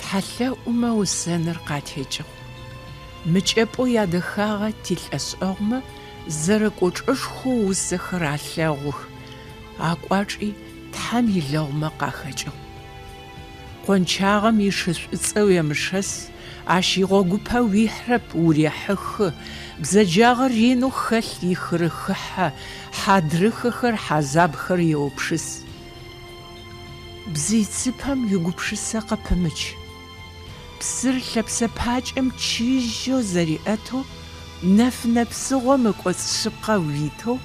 Тхьэлъэӏумэ усэныр къатекӏыгъ. Мыкӏэпӏоу ядэхагъэ тилӏэшӏэгъумэ зэрэкӏочӏэшхоу усэхэр алъэгъух, акӏуачӏи Тхьэм илэгъумэ къахэкӏыгъ. Къончагъэм ишы шӏуцӏэ уемышэс, ащ игъогупэ уихьрэп, урехьыхы, бзэджагъэр ренэу хэлъ ихырыхыхьэ, хьадрыхэхэр, хьазабхэр еупшыс. Бзый цыпэм уигупшысэ къыпымыч. Псыр лъэпсэ пакӏэм чыжьэу зэриӏэтэу, нэфынэ псыгъом ыкӏоцӏ шъыпкъэ уитэу,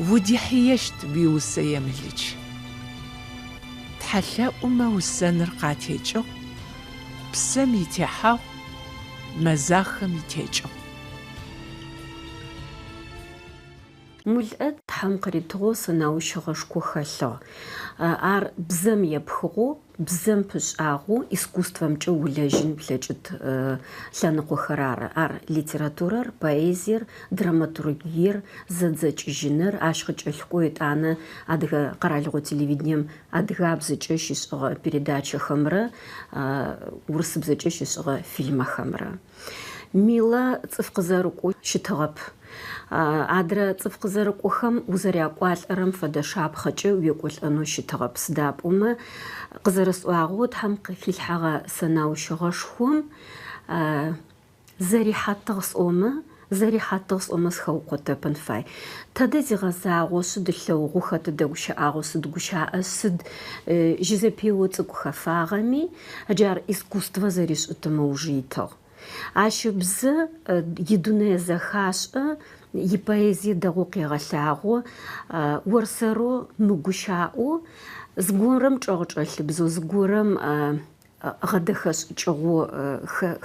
удихьыещт уиусэ емылыч. Тхьэлъэӏумэ усэныр къатекӏыгъ, псэм итехьагъу, мэзахэм итекӏыгъу. Мулиӏэт Тхьэм къыритыгъэу сэнаущыгъэшхо хэлъыгъ. Ар бзэм епхыгъэу, бзэм пышӏагъэу искусствэмкӏэ улэжьын плъэкӏыт лъэныкъохэр ары. Ар литературэр, поэзиер, драматургиер, зэдзэкӏыжьыныр, ащ къыкӏэлъыкӏоу етӏанэ Адыгэ къэралыгъо телевидением адыгабзэкӏэ щишӏыгъэ передачэхэмрэ урысыбзэкӏэ щишӏыгъэ фильмэхэмрэ. Милэ цӏыф къызэрыкӏоу щытыгъэп. Адрэ цӏыф къызэрыкӏохэм узэрякӏуалӏэрэм фэдэ шапхъэкӏэ уекӏолӏэнэу щытыгъэп. Сыда пӏомэ, къызэрэсӏуагъэу, Тхьэм къыхилъхьэгъэ сэнаущыгъэшхом зэрихьатыгъ сӏомэ, зэрихьатыгъ сӏомэ сыхэукъотэпын фай. Тэдэ зигъэзагъэу, сыд ылъэгъугъэу, хэт дэгущыӏагъэу, сыд гущыӏэ, сыд жьызэпео цӏыкӏу хэфагъэми, Джар искусствэ зэришӏытым ыуж итыгъ. Ащ ыбзэ, идунэе зэхашӏэ, ипоэзие дэгъоу къегъэлъагъо, ор-сэрэу мыгущаӏэу, зыгорэм чӏэгъычӏэлъыбзэу, зыгорэм гъэдэхэшӏыкӏыгъэу,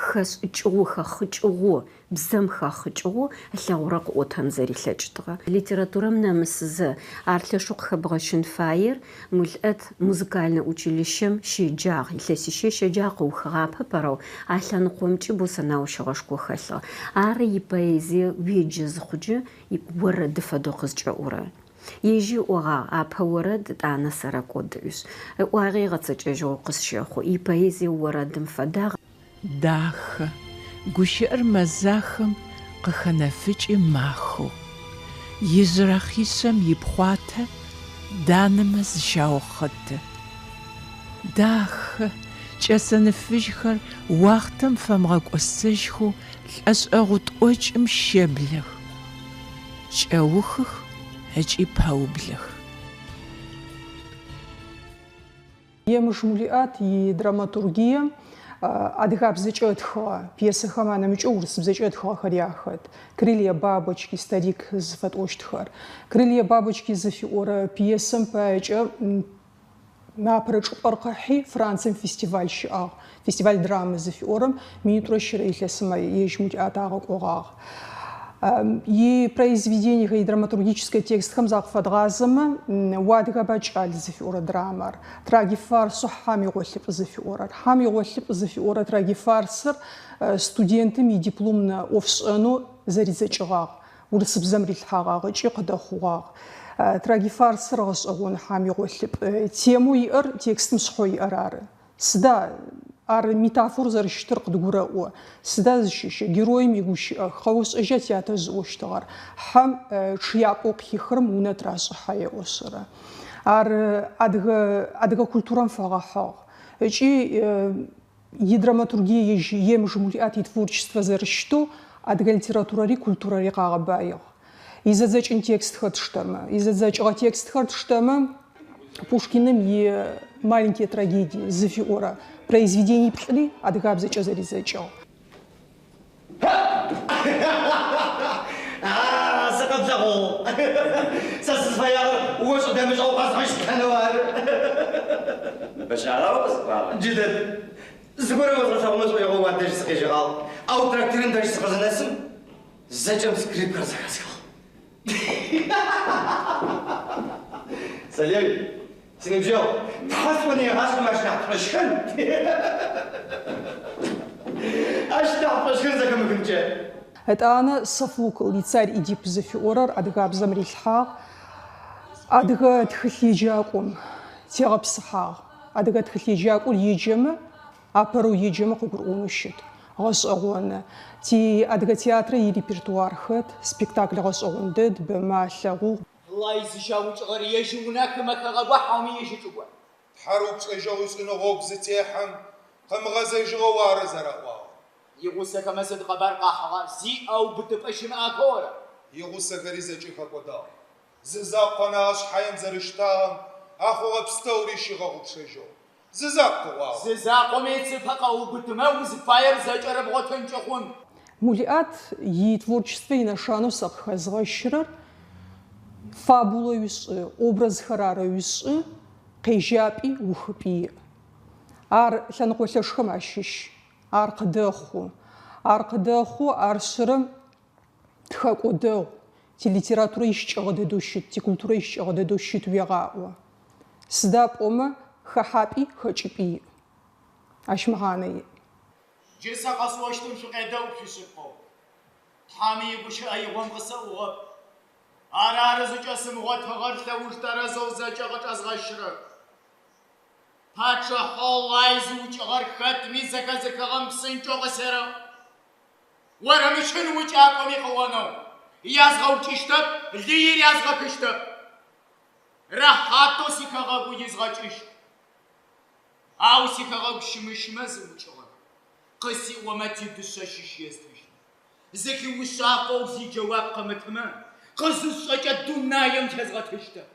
хэшӏыкӏыгъэу, хэхъыкӏыгъэу бзэм хэхъыкӏыгъэу ылъэгъурэ къыӏотэн зэрилъэкӏытыгъэ. Литературэм нэмысызэ, ар лъэшэу къыхэбгъэщын фаер, Мулиӏэт музыкальнэ училищэм щеджагъ, илъэсищэ щеджагъ къыухыгъапэп, арэу а лъэныкъомкӏи боу сэнаущыгъэшхо хэлъыгъ. Ары ипоэзие уеджэ зыхъукӏэ орэды фэдэу къызкӏэӏурэр. Ежьи ыӏогъагъ, апэ орэд, ытӏанэ сэрэкӏод ыӏуишъ. Ыӏуагъи ыгъэцэкӏэжьыгъэу къысщэхъу. Ипоэзие орэдым фэдагъ. Дахэ, гущыӏэр мэзахэм къыхэнэфыкӏы махэу. Ижъырэ хъишъэм ипхъуатэ данэмэ зыщаухъыты. Дахэ, кӏэсэны фыжьхэр уахътэм фэмыгъэкӏосэжьхэу лӏэшӏэгъу тӏокӏым щэблэх, кӏэухых ыкӏи пэублэх. Емыж Мулиӏэт идраматургие адыгабзэкӏэ ытхыгъэ пьесэхэм анэмыкӏэу урысыбзэкӏэ ытхыгъэхэри ахэт. Крылья бабочки, Старик зыфэтӏощтхэр. Крылья бабочки зыфиӏорэ пьесэм паекӏэ апэрэ чӏыпӏэр къыхьи, Францием фестиваль щыӏагъ. Фестиваль драмы зыфиӏорэм минитӏурэ щырэ илъэсым ежь Мулиӏэт агъэкӏогъагъ. Ипроизведениехэр, идраматургическэ текстхэм закъыфэдгъазэмэ, Уадыгэба кӏал зыфиӏорэ драмэр, трагифарсэу Хьам игъолъыпӏ зыфиӏорэр. Хьам игъолъыпӏ зыфиӏорэ трагифарсыр студентым идипломнэ ӏофшӏэнэу зэридзэкӏыгъагъ, урысыбзэм рилъхьэгъагъ ыкӏи къыдэхъугъагъ. Трагифарсыр гъэшӏэгъон Хьам игъолъыпӏ. Темэу иӏэр текстым шъхьэу иӏэр ары. Сыда ар метафор зэрэщытыр къыдгурэӏо. Сыда зыщыщыр? Героим игущыӏэх. Къэошӏэжьа тятэжъ ыӏощтыгъэр? Хьэм чъыяпӏэу къыхихырэм унэ тырашӏыхьэ еӏошъ ары. Ар адыгэ адыгэ культурэм фэгъэхьыгъ. Ыкӏи идраматургие ежь Емыж Мулиӏэт итворчествэ зэрэщытэу адыгэ литературэри культурэри къагъэбаигъ. Изэдзэкӏын текстхэр тштэмэ, изэдзэкӏыгъэ текстхэр тштэмэ, Пушкиным и Маленькие трагедии зыфиӏорэ произведениплӏыри адыгабзэкӏэ зэридзэкӏыгъ. А, сыкъэплъэгъугъ. Сэ сызфэягъэр ошӏэ-дэмышӏэу къэзгъэщтэнэу ары. Бэшӏагъа укъызыкӏуагъэр? Джыдэд. Зыгорэ озгъэлъэгъумэ сшӏоигъоу уадэжь сыкъежьэгъагъ, ау трактирым дэжь сыкъызынэсым, зэкӏэм скрипкэр зэхэсхыгъ. Сальери, синыбджэгъу, тхьэ сӏони егъашӏэм ащ нахь пшӏощхэн. Ащ нахь пшӏощхэн зэхэмыхынкӏэ. Етӏанэ Софокл и Царь Эдип зыфиӏорэр адыгабзэм рилъхьагъ, адыгэ тхылъеджакӏом тегъэпсыхьагъ. Адыгэ тхылъеджакӏор еджэмэ. Апэрэу еджэмэ къыгурыӏонэу щыт. Гъэшӏэгъоны. Ти Адыгэ театрэ ирепертуар хэт, спектакль гъэшӏэгъон дэд, бэмэ алъэгъугъ. Лай зыщаукӏыгъэр ежь иуна хымэ хэгъэгуа хьауми ежь ичӏыгуа? Тхьэр упчӏэжьэгъу ышӏынэу гъогу зытехьэм, къымыгъэзэжьыгъэу ары зэраӏуагъэр. Игъусэхэмэ сыд къэбар къахьыгъа, зи ӏэубытыпӏэ щымыӏахэу ара? Игъусэхэри зэкӏэ хэкӏодагъ. Зы закъу къэнагъэ шъхьаем зэрэщтагъэм а хъугъэ пстэури щигъэгъупшэжьыгъ. Зы закъу къыӏуагъ. Зы закъоми ыцыпэ къэуубытымэ, узыфаер зэкӏэ рыбгъотэнкӏи хъун. Мулиӏат итворчествэ инэшанэу сэ къыхэзгъэщырэр фабулэуи шӏы, образхэр арэуи шӏы, къежьапӏи ухыпӏи иӏ. Ар лъэныкъо лъэшхэм ащыщ. Ар къыдэхъу. Ар къыдэхъу, ар шъырэм тхэкӏо дэгъу, тилитературэ ищыкӏэгъэ дэдэу щыт, тикультурэ ищыкӏэгъэ дэдэу щыт уегъаӏо. Сыда пӏомэ, хэхьапӏи хэкӏыпӏи иӏ. Ащ мэхьанэ иӏ. Джы сэ къэсӏощтым шъукъедэӏу шъуишъыпкъэу. Тхьэм игущыӏэ игъом къысэӏугъэп. Ар ары зыкӏэсымыгъотыгъэр лъэуж тэрэзэу зэкӏэ къычӏэзгъэщырэр. Пачъыхьэу Лай зыукӏыгъэр хэтми зэхэзыхыгъэм псынкӏэу къысерэӏу. Орэмыщын укӏакӏоми къыӏонэу, язгъэукӏыщтэп, лыи рязгъэхыщтэп. Рэхьатэу сихэгъэгу изгъэкӏыщт. Ау сихэгъэгу щымыщмэ зыукӏыгъэр, къысиӏомэ тидышъэ щыщ естыщт. Зыхиушъафэу зи джэуап къымытымэ, къызысшӏэкӏэ дунаем тезгъэтыщтэп.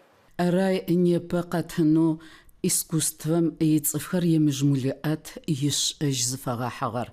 Ара непэ къэтынэу искусствэм ицӏыфхэр Емыж Мулиӏэт ишӏэжь зыфэгъэхьыгъэр.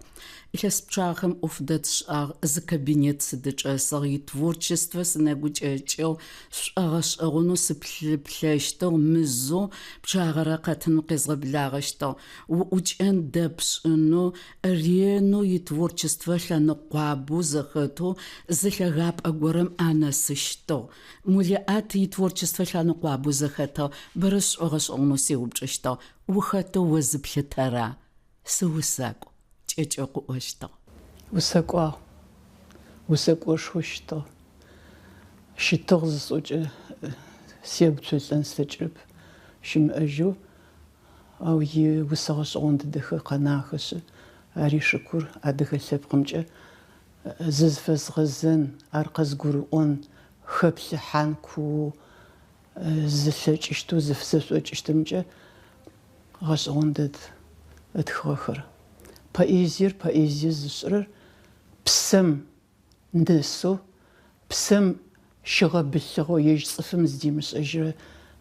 Илъэс пчъагъэхэм ӏоф дэтшӏагъ, зы кабинет сыдычӏэсыгъ, итворчествэ сынэгу кӏэкӏыгъ, сшӏогъэшӏэгъонэу сылъыплъэщтыгъ, мызэу пчъагъэрэ къэтыным къезгъэблагъэщтыгъ. Уӏукӏэн дэпшӏынэу, ренэу итворчествэ лъэныкъуабэу зэхэтэу зы лъэгапӏэ горэм анэсыщтыгъ. Мулиӏэт итворчествэ лъэныкъуабэу зэхэтыгъ, бэрэ сшӏогъэшӏэгъонэу сеупчӏыщтыгъ, Ухэтэу о зыплъытэра? Сыусакӏу, кӏэкӏэу къыӏощтыгъ. Усэкӏуагъ. Усэкӏошхоу щытыгъ. Щытыгъ зысӏокӏэ сегуцэлӏэн слъэкӏырэп, щымыӏэжьэу, ау иусэ гъэшӏэгъон дэдэхэр къэнахэшъы, ари шыкур адыгэ лъэпкъымкӏэ зызфэзгъэзэн, ар къызгурыӏон, хэплъыхьан куоу зылъэкӏыщтэу, зыфызэшӏокӏыщтымкӏэ гъэшӏэгъон дэд ытхыгъэхэр. Поэзиер поэзие зышӏырэр псэм нэсэу, псэм щыгъэбылъыгъэу, ежь цӏыфым зыдимышӏэжьырэ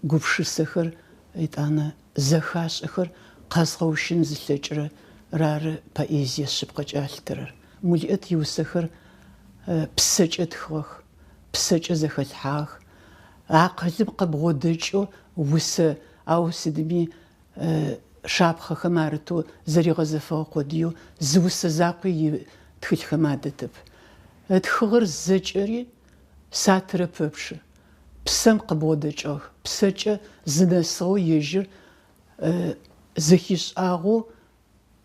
гупшысэхэр, етӏанэ зэхашӏэхэр къэзгъэущын зылъэкӏырэр ары поэзие шъыпкъэкӏэ алъытэрэр. Мулиӏэт иусэхэр псэкӏэ тхыгъэх, псэкӏэ зэхэлъхьагъэх. Акъылым къыбгъодэкӏэу усэ, ау сыдми шапхъэхэм арытэу зэригъэзэфэгъэ къодыеу зы усэ закъуи итхылъхэм адэтэп. Ытхыгъэр зэкӏэри сатырэ пэпчъ псэм къыбгъодэкӏыгъэх, псэкӏэ зынэсыгъэу ежьыр зэхишӏагъэу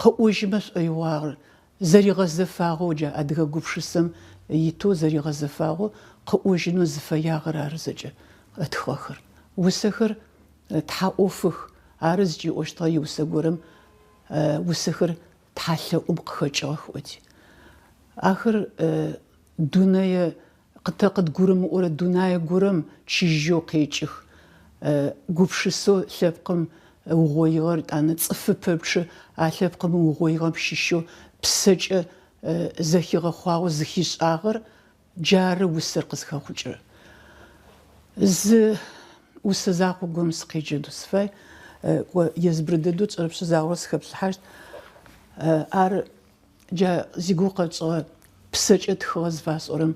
къыӏожьымэ шӏоигъуагъэр, зэригъэзэфагъэу, джа адыгэ гупшысэм итэу зэригъэзэфагъэу къыӏожьынэу зыфэягъэр ары зэкӏэ ытхыгъэхэр. Усэхэр тхьэ ӏофых, ары зыкӏиӏощтыгъэ иусэ горэм усэхэр тхьалъэӏум къыхэкӏыгъэх ыӏоти. Ахэр дунэе Тэ къыдгурымыӏорэ дунае горэм чыжьэу къекӏых. Гупшысэу лъэпкъым ыугъоигъэр, етӏанэ цӏыфы пэпчъ а лъэпкъым ыугъоигъэм щыщэу псэкӏэ зэхигъэхъуагъэу зыхишӏагъэр, джары усэр къызхэхъукӏырэр. Зы усэ закъо горэм сыкъеджэнэу сыфай, кӏо, езбыр дэдэу тшӏэрэпшъ загъорэ сыхэплъыхьащт. Ар Джа зигугъу къэтшӏыгъэ псэкӏэ тхыгъэ зыфасӏорэм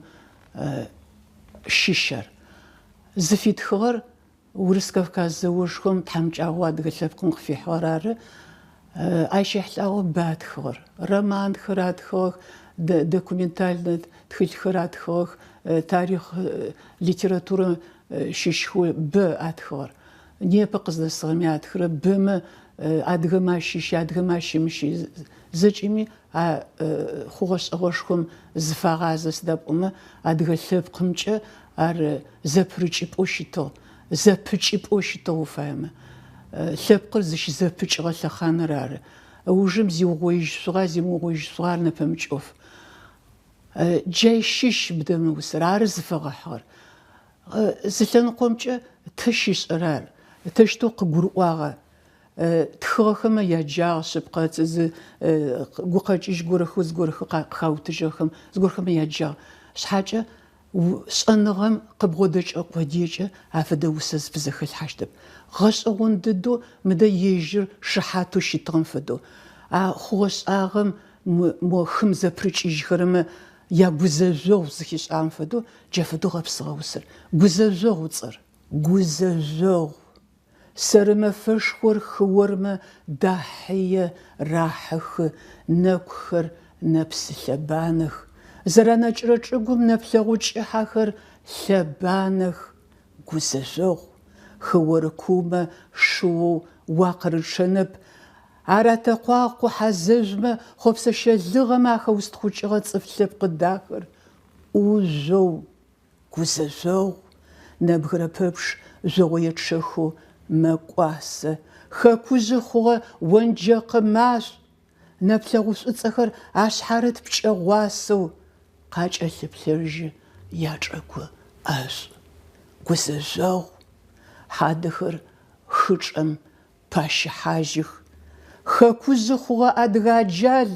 щыщ ар. Зыфитхыгъэр Урыс-Кавказ зэошхом тхьамыкӏагъоу адыгэ лъэпкъым къыфихьыгъэр ары. Ащ ехьылӏагъэу бэ атхыгъэр. Романхэр атхыгъэх, документальнэ тхылъхэр атхыгъэх, тарихъ литературэм щыщхэу бэ атхыгъэр. Непэ къызнэсыгъэми атхырэ бэмэ адыгэмэ ащыщи, адыгэмэ ащымыщи зэкӏэми а хъугъэ-шӏэгъэшхом зыфагъазэ, сыда пӏомэ адыгэ лъэпкъымкӏэ ар зэпырыкӏыпӏэу щытыгъ, зэпыкӏыпӏэу щытыгъ уфаемэ. Лъэпкъыр зыщызэпыкӏыгъэ лъэхъаныр ары. Ыужым зиугъоижьышъугъа, зимыугъоижьышъугъа ар нэпэмыкӏ ӏоф. Джай щыщ мыдэ мы усэр, ары зыфэгъэхьыгъэр. Зы лъэныкъомкӏэ тэ щишӏэра ар, тэущтэу къыгурыӏуагъа? Тхыгъэхэмэ яджагъ шъыпкъэ, зы гукъэкӏыжь горэхэу зыгорэхэу къыхаутыжьыгъэхэм зыгорэхэмэ яджагъ. Шъхьакӏэ, шӏэныгъэм къыбгъодэкӏыгъэ къодыекӏэ афэдэ усэ зыфызэхэлъхьащтэп. Гъэшӏэгъон дэдэу мыдэ ежьыр шыхьатэу щытыгъэм фэдэу, а хъугъэ-шӏагъэм мо хым зэпырыкӏыжьхэрэмэ ягузэжъогъу зыхишӏагъэм фэдэу, джа фэдэу гъэпсыгъэ усэр. Гузэжъогъу ыцӏэр. Гузэжъогъу. Сэры мэфэшхор хыормэ дахьые, рахьыхы, нэкухэр нэпсы лъэбанэх. Зэранэкӏырэ чӏыгум нэплъэгъу кӏыхьэхэр лъэбанэх. Гузэжъогъу. Хыоры куумэ шыоу уакъырычъэнэп. Аратэкъуагъ къухьэ зэжъумэ хъопсэщэ лыгъэмэ ахэустхъукӏыгъэ цӏыф лъэпкъы дахэр ӏужъоу. Гузэжъогъу, нэбгырэ пэпчъ жъогъоечъэхэу мэкӏуасэ. Хэкужъы хъугъэ онджэкъы машӏу, нэплъэгъу шӏуцӏэхэр ашъхьарыт пкӏэгъуасэу къакӏэлъыплъэжьы ячӏыгу ӏэшӏу. Гузэжъогъу, хьадэхэр хычӏэм пащыхьажьых. Хэкужъы хъугъэ адыгэ аджал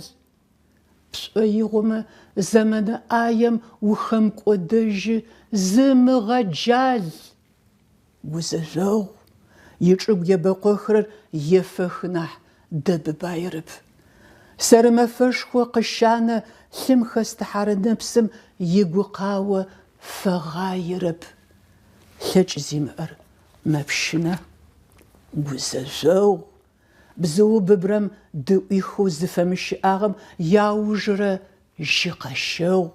Пшӏоигъомэ, зэмэнэ ӏаем ухэмыкӏодэжьы, зымыгъэджал! Гузэжъогъу, ичӏыгу ебэкъохрэр ефэхы нахь, дэбыбаерэп. Сэры мэфэшхо къыщанэ лъым хэстыхьэрэ нэпсым игукъао фэгъаерэп. Лъэкӏ зимыӏэр мэпщынэ. Гузэжъогъу, Бзыу быбрэм дыӏуихэу зыфэмыщыӏагъэм иаужырэ жьы къэщэгъу.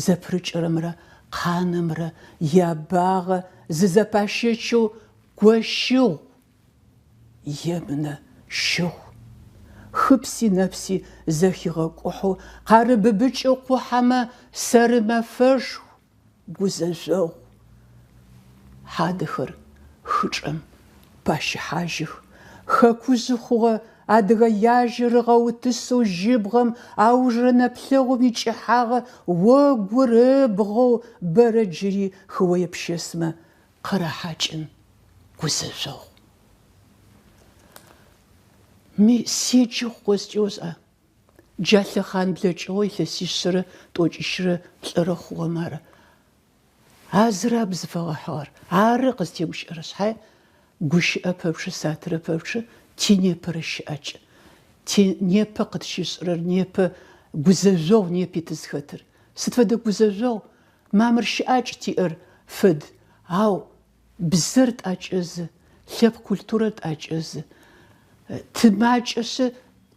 Зэпырыкӏырэмрэ къанэмрэ ябагъэ зызэпащэчэу гощыгъу. Емынэ щыгъу. Хыпси нэпси зэхигъэкӏухьэу къарыбыбыкӏэу къухьэмэ сэры мэфэшху. Гузэжъогъу. Хьадэхэр хычӏэм пащыхьажьых. Хэкужъы хъугъэ адыгэ яжьэр ыгъэутысэу жьыбгъэм аужырэ нэплъэгъум икӏыхьагъэ огур ыбгъэу бэрэ джыри хыое пщэсмэ къырахьакӏын гузэжъогъу. Мы седжэ хъугъэ сыкӏи ошӏа? Джа лъэхъан блэкӏыгъэу илъэсишъэрэ тӏокӏищрэ плӏырэ хъугъэм ары. А зыраб зыфэгъэхьыгъэр. Ары къызтегущыӏэрэ шъхьае, гущыӏэ пэпчъ, сатырэ пэпчъ тинепэрэ щыӏакӏ. Ти непэ къытщышӏырэр, непэ гузэжъогъу непи тызхэтыр. Сыд фэдэ гузэжъогъу? Мамыр щыӏакӏ тиӏэр фэд, ау Бзэр тӏэкӏэзы, лъэпкъ культурэр тӏэкӏэзы. Тымакӏэшъы,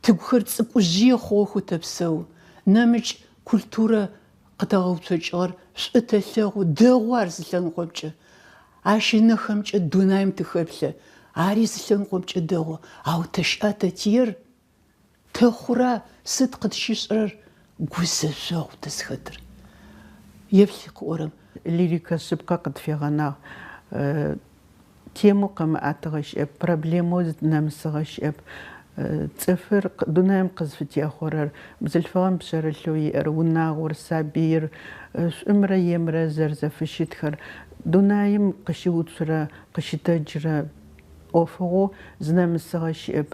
тыгухэр цӏыкӏужъые хъугъэхэу тэпсэу. Нэмыкӏ культурэ къытэгъэуцокӏыгъэр шӏу тэлъэгъу, дэгъу ар зы лъэныкъомкӏэ. Ащ ынэхэмкӏэ дунаим тыхэплъэ, ари зы лъэныкъомкӏэ дэгъу, ау тэ щыӏа тэтиер? Тэ хъура, сыд къытщышӏырэр, гузэжъогъу тызхэтыр. Еплъ къыӏорэм. Лирикэ шъыпкъэ къытфигъэнагъ. Темэу къымыӏэтыгъэ щыӏэп, проблемэу зыдынэмысыгъэ щыӏэп. Цӏыфыр дунаим къызфытехъорэр, бзылъфыгъэм пшъэрылъэу иӏэр, унагъор, сабыир, шӏумрэ емрэ зэрэзэфыщытхэр, дунаим къыщыуцурэ, къыщытэджырэ ӏофыгъоу зынэмысыгъэ щыӏэп.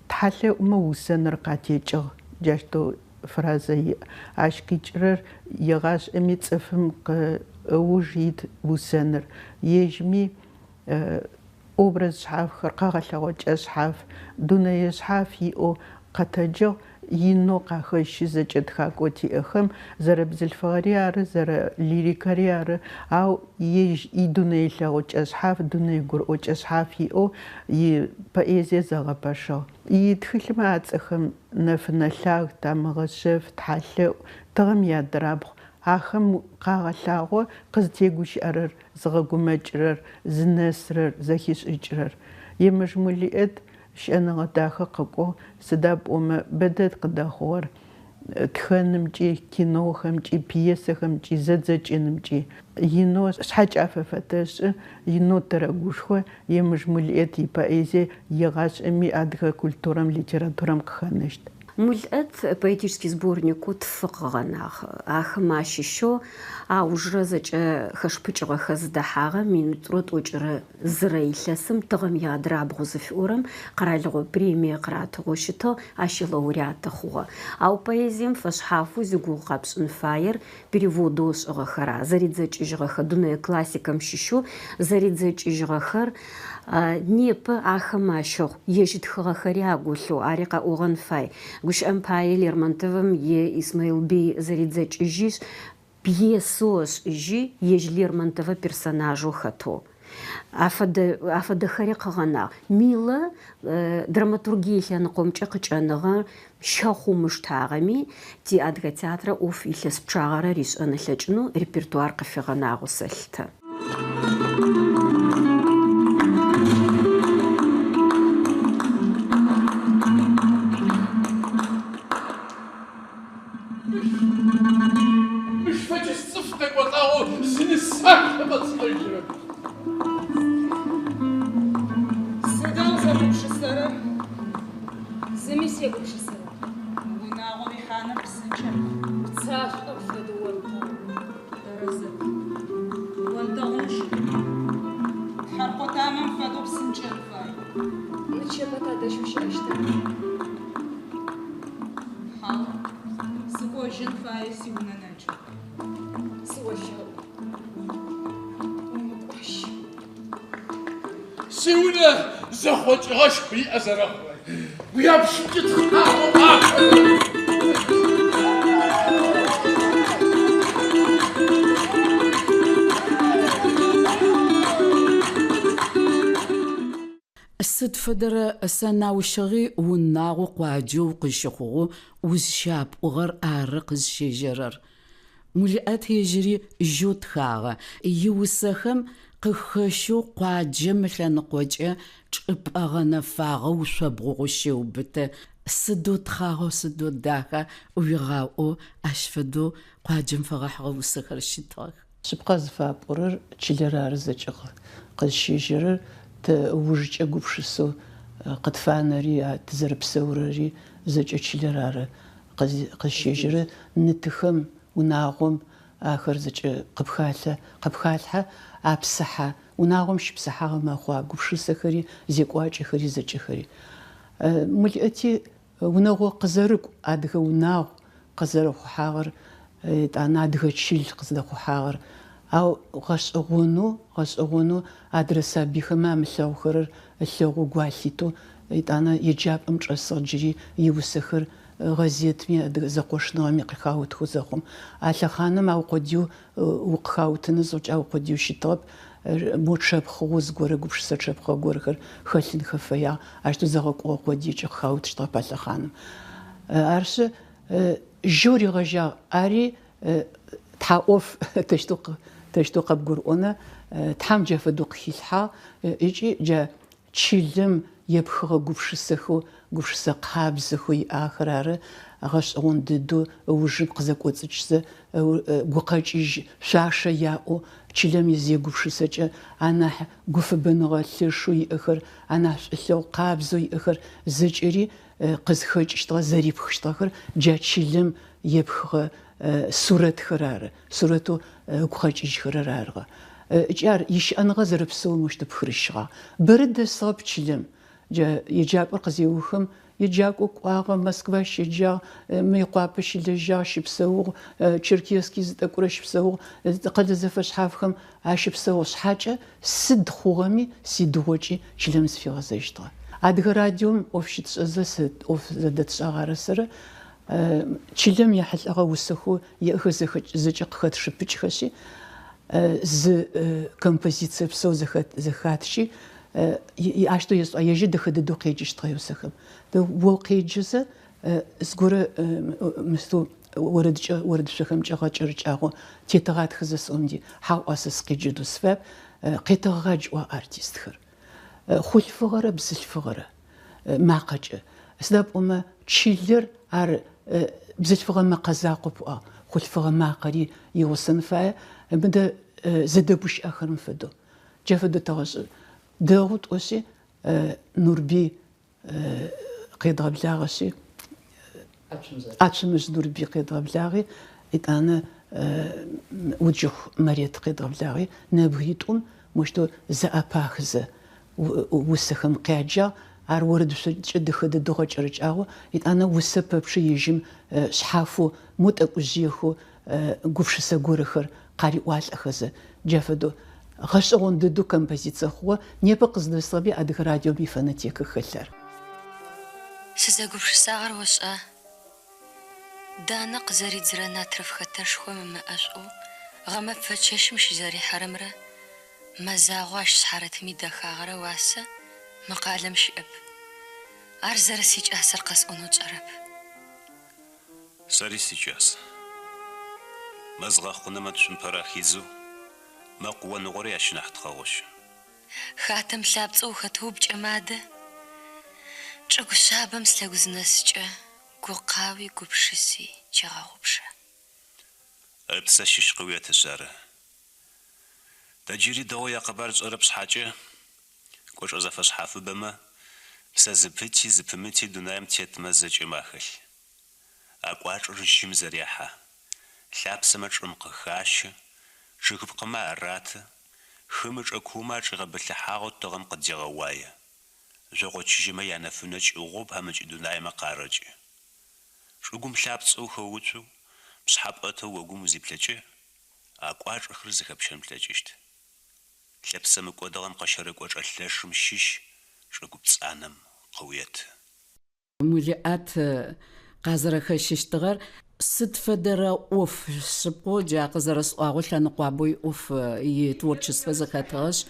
Тхьэлъэӏумэ усэныр къатекӏыгъ, джащтэу фразэ иӏ. Ащ къикӏырэр егъашӏэми цӏыфым ыуж ит усэныр. Ежьми образ шъхьафхэр, къэгъэлъэгъокӏэ шъхьаф, дунэе шъхьаф иӏэу къэтэджыгъ, инэу къахэщы зэкӏэ тхакӏоу тиӏэхэм, зэрэбзылъфыгъэри ары, зэрэлирикэри ары, ау ежь идунэелъэгъукӏэ шъхьаф, дунэегурыӏокӏэ шъхьаф иӏэу ипоэзие зэгъэпэшыгъ. Итхылъмэ ацӏэхэм Нэфынэ лъаг, Тамыгъэ шъэф, Тхьалъэӏу, Тыгъэм иадырабгъу, ахэм къагъэлъагъо къызтегущыӏэрэр, зыгъэгумэкӏырэр, зынэсырэр, зэхишӏыкӏырэр. Емыж Мулиӏэт щыӏэныгъэ дахэ къыкӏугъ, сыда пӏомэ бэдэд къыдэхъугъэр. Тхэнымкӏи, кинохэмкӏи, пьесэхэмкӏи, зэдзэкӏынымкӏи инэу шъхьэкӏафэ фэтэшӏы, инэу тырэгушхо, Емыж Мулиӏэт ипоэзие егъашӏэми адыгэ культурэм, литературэм къыхэнэщт. Мулиӏэт поэтический сборникэу тфы къыгъэнагъ. Ахэм ащыщэу аужрэ зэкӏэ хэшыпыкӏыгъэхэр зыдэхьагъэ минитӏурэ тӏокӏырэ зырэ илъэсым Тыгъэм иадрабгъу зыфиӏорэм къэралыгъо премие къыратыгъэу щытыгъ, ащ илауреат хъугъэ. Ау поэзием фэшъхьафэу зигугъу къэпшӏын фаер переводэу ышӏыгъэхэр ары, зэридзэкӏыжьыгъэхэр, дунэе классикэм щыщэу зэридзэкӏыжьыгъэхэр непэ ахэм ащыгъу, ежь ытхыгъэхэри аголъэу, ари къэӏогъэн фай. Гущыӏэм пае, Лермонтовым и Исмаил-бей зэридзэкӏыжьишъ, пьесэу ышӏыжьи, ежь Лермонтовыр персонажэу хэтэу. Афэдэ, афэдэхэри къыгъэнагъ. Милэ драматургие лъэныкъомкӏэ къыкӏэныгъэр щэхъу ымыштагъэми, ти Адыгэ театрэ ӏоф илъэс пчъагъэрэ ришӏэн ылъэкӏынэу репертуар къыфигъэнагъэу сэлъытэ. Мыщ фэдиз цӏыф къекӏолӏагъэу зы нысащэ къэсшӏэжьырэп. Сыда узэгупшысэрэр? Зыми сегупшысэрэп. Унагъо уихьаныр псынкӏэп. Пцашӏом фэдэу онтэгъу. Тэрэзэп. Онтэгъунчъ. Тхьэркъо тамэм фэдэу псынкӏэн фай. Нычэпэ тадэжь ущыӏэщта? Хьау, сыкӏожьын фае сиунэ нэкӏы. Сыолъэӏу, умыкӏожь. Сиунэ зэхъокӏыгъэшху иӏэ зэрэхъурэр, уяплъыкӏэ тхъагъо къафэ. Сыд фэдэрэ сэнаущыгъи унагъоу къуаджэу укъызщыхъугъэу узщапӏугъэр ары къызщежьэрэр. Мулиӏэт ежьыри жьэу тхагъэ, иусэхэм къыхэщэу къуаджэм ылъэныкъокӏэ чӏыпӏэ гъэнэфагъэ ушъобгъугъэу щеубыты. Сыдэу тхъагъэу, сыдэу даха уигъаӏоу ащ фэдэу къуаджэм фэгъэхьыгъэ усэхэр щытыгъэх. Шъыпкъэ зыфапӏорэр чылэр ары зэкӏэ къызщежьэрэр, тэ ыужкӏэ гупшысэу къытфанэри, тызэрэпсэурэри зэкӏэ чылэр ары къызщежьэрэр. Ны-тыхэм, унагъом ахэр зэкӏэ къыпхалъэ, къыпхалъхьэ, апсыхьэ. Унагъом щыпсыхьагъэ мэхъу а гупшысэхэри, зекӏуакӏэхэри зэкӏэхэри. Мулиӏэти Унэгъо къызэрыкӏу, адыгэ унагъу къызэрыхъухьагъэр, етӏанэ адыгэ чыл къыздэхъухьагъэр. Ау гъэшӏэгъонэу, гъэшӏэгъонэу адрэ сабыйхэмэ амылъэгъухэрэр ылъэгъоу гу алъитэу, етӏанэ еджапӏэм чӏэсыгъ джыри иусэхэр гъэзетми, адыгэ зэкъошныгъэми къыхаутхэу зэхъум. А лъэхъаным аукъодыеу Укъыхаутыны зыхъукӏэ аукъодыеу щытыгъэп, мо чъэпхъыгъэу зыгорэ гупшысэ чъэпхъыгъэ горэхэр хэлъынхэ фэягъ, ащтэу зэгъэкӏугъэ къодыекӏэ къыхаутыщтыгъэп а лъэхъаным. Арышъы, жьэу ригъэжьагъ, ари Тхьа ӏоф тэщтэу къэбгурыӏона, Тхьам джа фэдэу къыхилъхьагъ ыкӏи джа Чылэм епхыгъэ гупшысэхэу, гупшысэ къабзэхэу иӏахэр ары гъэшӏэгъон дэдэу ыужым къызэкӏоцӏыкӏзэ, гукъэкӏыжь шъуашэ яӏэу чылэм изегупшысэкӏэ анахь гуфэбэныгъэ лъэшэу иӏэхэр, анахь шӏулъэгъу къабзэу иӏэхэр зэкӏэри къызхэкӏыщтыгъэ, зэрипхыщтыгъэхэр джа чылэм епхыгъэ сурэтхэр ары, сурэтэу ыгу къэкӏыжьхэрэр арыгъэ. Ыкӏи ар ищыӏэныгъэ зэрэпсэум моущтэу пхырыщыгъагъ. Бэрэ дэсыгъэп чылэм. Джа еджапӏэр къызеухым, еджакӏо кӏуагъэ, Москва щеджагъ, Мыекъуапэ щылэжьагъ, щыпсэугъ, Черкесски зы тӏэкӏурэ щыпсэугъ, къэлэ зэфэшъхьафхэм ащыпсэугъ шъхьакӏэ, сыд хъугъэми, сыдигъокӏи чылэм зыфигъэзэщтыгъэ. Адыгэ радиом ӏоф щытшӏэзэ, сэ ӏоф зэдэтшӏагъ арэ сэрэ, Чылэм ехьылӏэгъэ усэхэу иӏэхэр зэкӏэ къыхэтшыпыкӏхэшъи, зы композицие псэу зэхатщи, ащтэу ешӏа, ежьыр дэхэ дэдэу къеджэщтыгъэ иусэхэм. О укъеджэзэ, зыгорэ мыщтэу орэдкӏэ, орэдышъохэмкӏэ гъэкӏэрэкӏагъэу тетэгъатхэ зысӏом ди, хьау ӏуа сэ сыкъеджэнэу сыфаеп, къетэгъэгъадж ыӏуагъ артистхэр. Хъулъфыгъэрэ бзылъфыгъэрэ макъэкӏэ. Сыда пӏомэ чылэр ар Бзылъфыгъэ мэкъэ закъоп ыӏуагъ, хъулъфыгъэ макъэри игъусэн фае, мыдэ зэдэгущыӏэхэрэм фэдэу. Джа фэдэу тэгъэшӏы. Дэгъу тӏошъи, Нурбый къедгъэблагъэшъи, Ацумыжъ Нурбый къедгъэблагъи, етӏанэ Уджыхъу Марет къедгъэблагъи, нэбгыритӏум мощтэу зэӏэпахызэ усэхэм къяджагъ, ар орэдышъокӏэ дэхэ дэдэу гъэкӏэрэкӏагъэу, етӏанэ усэ пэпчъ ежьым шъхьафэу, мо тӏэкӏужъыехэу гупшысэ горэхэр къариӏуалӏэхэзэ, джа фэдэу гъэшӏэгъон дэдэу композицие хъугъэ, непэ къызнэсыгъэми Адыгэ радиом ифонотекэ хэлъ ар. Сызэгупшысагъэр ошӏа? Данэ къызэридзырэ натрыф хэтэшхом ымэ ӏэшӏоу гъэмэфэ чэщым щызэрихьэрэмрэ мэзагъоу ащ шъхьарытым идэхагъэрэ уасэ мы къалэм щыӏэп. Ар зэрэсикӏасэр къэсӏонэу тшӏэрэп. Сэри сикӏас. Мэз гъэхъунэмэ цумпэр ахидзэу, мэкъу оныгъори ащ нахь тхъэгъощ. Хатэм лъапцӏэу ухэтэу упкӏэмэ адэ? Чӏыгу шъабэм слъэгу зынэскӏэ, гукъауи гупшыси пщегъэгъупшэ. Ыпсэ щыщ къыуетышъ ары. Тэ джыри дэгъоу якъэбар тшӏэрэп шъхьакӏэ, кӏочӏэ зэфэшъхьафыбэмэ, псэ зыпыти зыпымыти дунаим тетмэ зэкӏэмэ ахэлъ. А кӏуачӏэр жьым зэрехьэ, лъапсэмэ чӏым къыхащы, чъыгыпкъымэ араты, хым ычӏэ куумэ ачӏигъэбылъыхьагъэу тыгъэм къыдегъэуае. Жъогъо чыжьэмэ янэфынэ кӏыгъоу пэмыкӏ дунаимэ къарэкӏы. Чӏыгум лъапцӏэу хэуцу, пшъхьэ пӏэтэу огум узиплъэкӏэ, а кӏуачӏэхэр зыхэпщэн плъэкӏыщт. Лъэпсэ мыкӏодыгъэм къыщэрэ кӏочӏэ лъэшым щыщ чӏыгу пцӏанэм къыуеты. Мулиӏэт къазэрэхэщыщтыгъэр сыд фэдэрэ ӏоф шъыпкъэу, джа къызэрэсӏуагъэу лъэныкъуабэу иӏоф итворчествэ зэхэтыгъэшъ,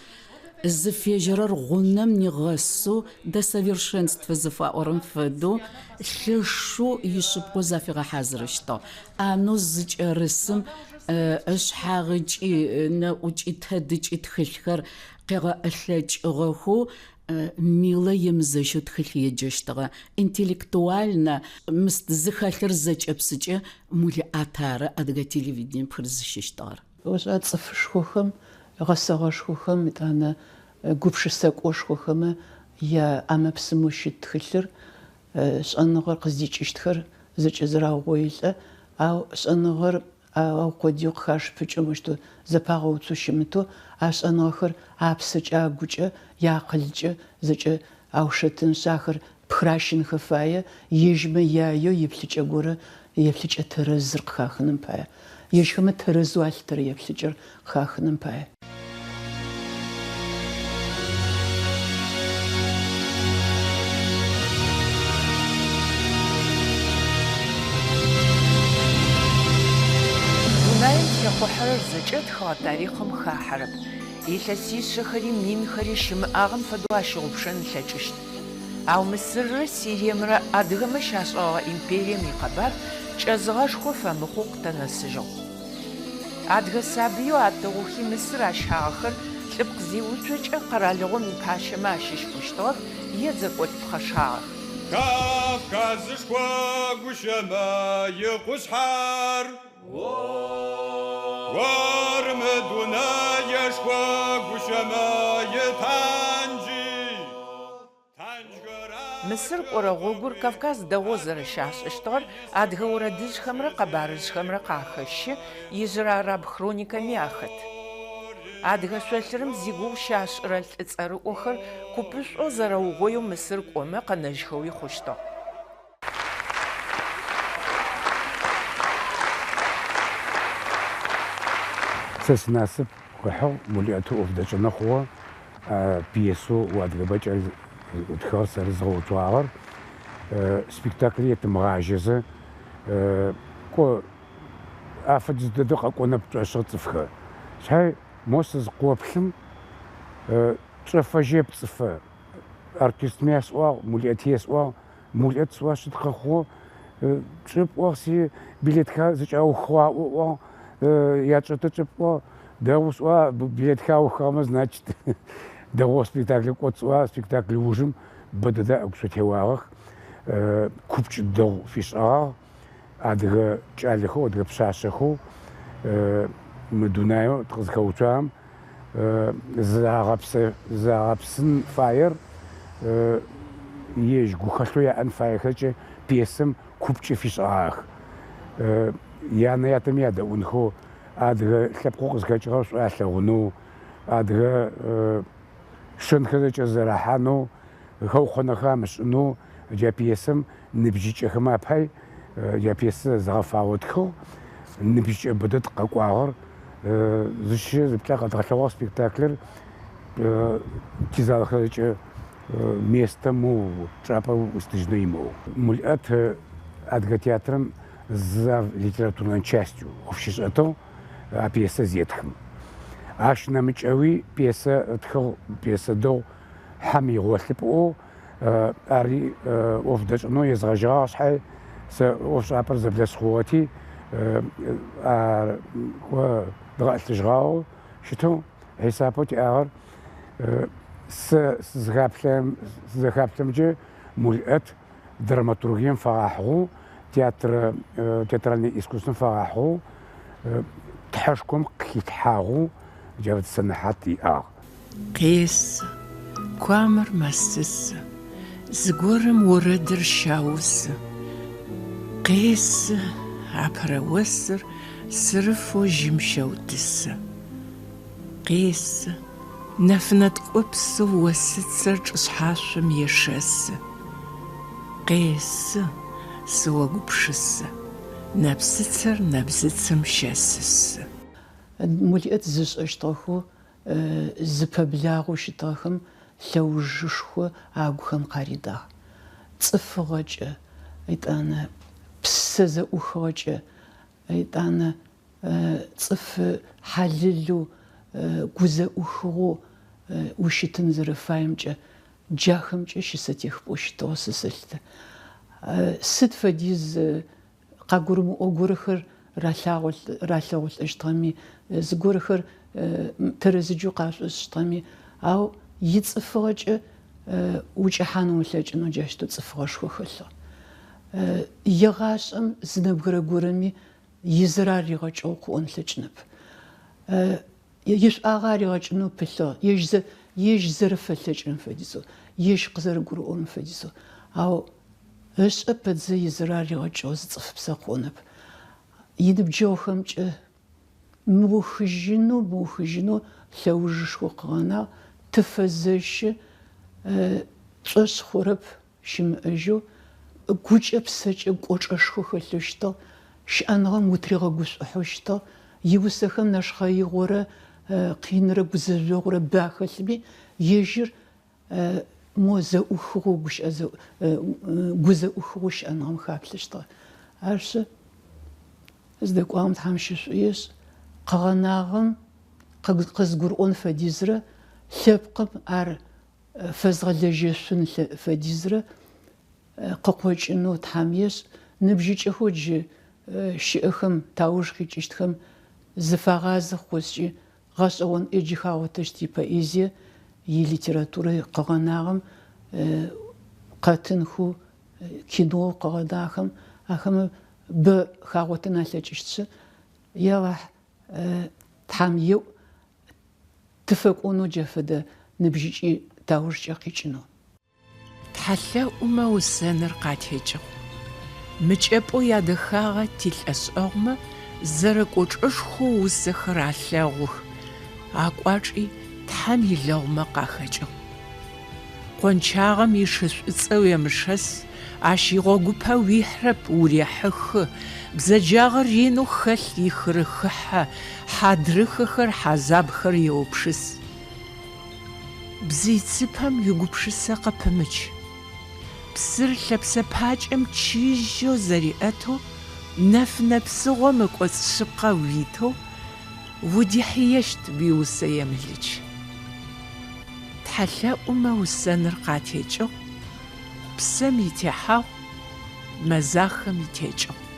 зыфежьэрэр гъунэм нигъэсэу, до совершенства зыфаӏорэм фэдэу, лъэшэу ишъыпкъэу зафигъэхьазырыщтыгъ. ӏанэу зыкӏэрысым ышъхьагъыкӏи, ынэӏукӏи, тэдыкӏи тхылъхэр къегъэӏылъэкӏыгъэхэу Милэ емызэщэу тхылъ еджэщтыгъэ. Интеллектуальнэ мыст зыхэлъыр зэкӏэпсыкӏэ Мулиӏэт ары адыгэ телевидением пхырызыщыщтыгъэр. Ошӏа, цӏыфышхохэм, гъэсэгъэшхохэм, етӏанэ гупшысэкӏошхохэмэ яӏэмэ-псымэу щыт тхылъыр, шӏэныгъэр къыздикӏыщтхэр зэкӏэ зэраугъоилӏэ, ау шӏэныгъэр Аукъодыеу къыхашыпыкӏэу мощтэу зэпагъэуцоу щымытэу, а шӏэныгъэхэр апсэкӏэ, агукӏэ, яакъылкӏэ зэкӏэ аушэтынышъ, ахэр пхыращынхэ фае, ежьмэ яеу еплъыкӏэ горэ, еплъыкӏэ тэрэзыр къыхахыным пае. Ежьхэмэ тэрэзэу алъытэрэ еплъыкӏэр къыхахыным пае. Дунаим техъухьэрэр зэкӏэ тхыгъэ тарихъым хахьэрэп. Илъэсишъэхэри минхэри щымыӏагъэм фэдэу ащыгъупшэн ылъэкӏыщт. Ау Мысыррэ Сириемрэ адыгэмэ щашӏыгъэгъэ империем икъэбар кӏэзыгъэшхо фэмыхъоу къытэнэсыжьыгъ. Адыгэ сабыеу атыгъухи Мысыр ащагъэхэр лӏыпкъ зиуцокӏэ къэралыгъом ипащэмэ ащыщ хъущтыгъэх е дзэкӏолӏ пхъэшагъэх. Кавказышхо гущэмэ икъушъхьэр, Ор мы дунэешхо гущэмэ итанджи. Мысыр кӏорэ гъогур Кавказ дэгъоу зэрэщашӏэщтыгъэр адыгэ орэдыжъхэмрэ къэбарыжъхэмрэ къахэщы, ижъырэ араб хроникэми ахэт. Адыгэ шъолъырым зигугъу щашӏырэ лӏы цӏэрыӏохэр купышӏоу зэрэугъоеу Мысыр кӏомэ къэнэжьхэуи хъущтыгъ. Сэ синасып къыхьыгъ Мулиӏэтэу ӏоф дэсшӏэнэу хъугъэ, пьесэу Уадыгэба кӏал ытхыгъэр сэры зыгъэуцуагъэр. Спектаклыр етымыгъажьэзэ, кӏо, афэдиз дэдэу къэкӏонэп тшӏошӏыгъ цӏыфхэр. Шъхьай, мо сызкъоплъым, чӏэфэжьэп цӏыфэ. Артистми ясӏуагъ, Мулиӏэти есӏуагъ, Мулиӏэт сӏуагъ сыд къэхъугъ, чӏып ӏуагъ, си билетхэр зэкӏаухыгъ аӏо ыӏуагъ, ятшӏэтэ чӏып ӏуагъ, дэгъу сӏуагъ, билетхэр аухыгъэмэ, значит, дэгъоу спектаклэ кӏот сӏуагъ, спектакль ужым бэ дэдэ ӏэгу теуагъэх, купкӏ дэгъу фишӏыгъагъ. Адыгэ кӏалэхэу, адыгэ пшъашъэхэу мы дунаеу тыкъызхэуцуагъэм зыгъэпсын фаер ежь гухэлъэу яӏэн фаехэкӏэ пьесэм купкӏэ фишӏыгъагъэх. Янэ-ятэми ядэӏунхэу, адыгэ лъэпкъэу къызхэкӏыгъэр шӏу алъэгъунэу, адыгэ шэнхэр зэкӏэ зэрахьанэу, хэукъоныгъэ амышӏынэу джа пьесэм ныбжьыкӏэхэм апай джа пьесэ зэгъэфагъэу тхыгъ. Ныбжьыкӏэ бэдэд къэкӏуагъэр зыщэ зыплӏэ къэдгъэлъэгъуагъ спектаклыр тизалхэр зэкӏэ местэ моу чӏапӏэ устыжьынэу имыӏэу. Мулиӏэт Адыгэ театрэм зав литературнэ частью ӏоф щишӏэтыгъ а пьесэ зетхым. Ащ нэмыкӏэуи пьесэ ытхыгъ, пьесэ дэгъу Хьэм игъолъыпӏ ыӏоу ари ӏоф дэшӏэнэу езгъэжьэгъагъ шъхьай, сэ ӏофшӏапӏэр зэблэсхъугъэти, ар кӏо дгъэӏылъыжьыгъагъэу щытыгъ. Хьисапэу тиӏагъэр сэ сызэхаплъэмкӏэ Мулиӏэт драматургием фэгъэхьыгъэу, театрэ, театральнэ искусствэм фэгъэхьыгъэу Тхьэшхом къыхилъхьагъэу джа фэдэ сэнэхьат иӏагъ. Къесы, куамэр мэсысы, зыгорэм орэдыр щаусы. Къесы, апэрэ осыр сырыфэу жьым щэутысы. Къесы, нэфынэ ткӏопсэу осыцэр чӏышъхьашъом ешэсы. Къесы, сыогупшысэ, нэпсыцэр нэбзыцым щэсысы. Мулиӏэт зышӏэщтыгъэхэу зыпэблагъэу щытыгъэхэм лъэужышхо агухэм къаридагъ. Цӏыфыгъэкӏэ, етӏанэ псэ зэӏухыгъэкӏэ, етӏанэ цӏыф хьалэлэу, гузэӏухыгъэу ущытын зэрэфаемкӏэ, джахэмкӏэ щысэтехыпӏэу щытыгъэу сэ сэлъытэ. Сыд фэдиз къагурымыӏо горэхэр ралъэгъулӏэщтыгъэми, зыгорэхэр тэрэзыджэу къашӏошӏыщтыгъэми, ау ицӏыфыгъэкӏэ укӏэхьан умылъэкӏынэу джащтэу цӏыфыгъэшхо хэлъыгъ. Егъашӏэм зы нэбгырэ горэми изэрар ригъэкӏэу къыӏон ылъэкӏынэп. Ишӏуагъэ аригъэкӏынэу пылъыгъ, ежь ежь зэрэфэлъэкӏырэм фэдизэу, ежь къызэрэгурыӏорэм фэдизэу. Ау ышӏэ пэтзэ изэрар ригъэкӏэу зы цӏыфыпсэ къыӏонэп. Иныбджэгъухэмкӏэ мыухыжьынэу, мыухыжьынэу лъэужышхо къыгъэнагъ, тыфэзэщы, тшӏошъ хъурэп. Щымыӏэжьэу, гукӏэ псэкӏэ кӏочӏэшхо хэлъэу щытыгъ, щыӏэныгъэм утригъэгушӏухьэу щытыгъ, иусэхэм нэшхъэигъорэ къинрэ гузэжъогъурэ бэ ахэлъми, ежьыр мо зэӏухыгъэу, гущыӏэ гу зэӏухыгъэу щыӏэныгъэм хаплъэщтыгъэ. Арышъы, зыдэкӏуагъэм Тхьэм щышӏу ешӏ, къыгъэнагъэм къызгурыӏон фэдизрэ лъэпкъым ар фэзгъэлэжьэшъун фэдизрэ къыкъокӏынэу Тхьэм ешӏ, ныбжьыкӏэхэу джы щыӏэхэм, тауж къикӏыщтхэм зыфагъазэ хъузкӏи, гъэшӏэгъон ӏэджи хагъотэщт ипоэзие, илитературэ къыгъэнагъэм къэтынхэу, киноу къыгъэнагъэхэм ахэмэ бэ хагъотэн алъэкӏыщтшъы, Ялахь, Тхьэм еӏу, Тыфэкӏонэу джа фэдэ ныбжьыкӏи таужкӏэ къикӏынэу. Тхьэлъэӏумэ усэныр къатекӏыгъ. Мыкӏэпӏэу ядэхагъэ тилӏэшӏэгъумэ зэрэкӏочӏэшхоу усэхэр алъэгъух, акӏуачӏи Тхьэм илэгъумэ къахэкӏыгъ. Къончагъэм ишы шӏуцӏэ уемышэс, ащ игъогупэ уихьрэп, урехьыхы, бзэджагъэр ренэу хэлъ ихырыхыхьэ, хьадрыхэхэр, хьазабхэр еупшыс. Бзый цыпэм уигупшысэ къыпымыч. Псыр лъэпсэ пакӏэм чыжьэу зэриӏэтэу, нэфынэ псыгъом ыкӏоцӏ шъыпкъэ уитэу, Удихьыещт уиусэ емылыч. Тхьэлъэӏумэ усэныр къатекӏыгъ, псэм итехьагъу, мэзахэм итекӏыгъу.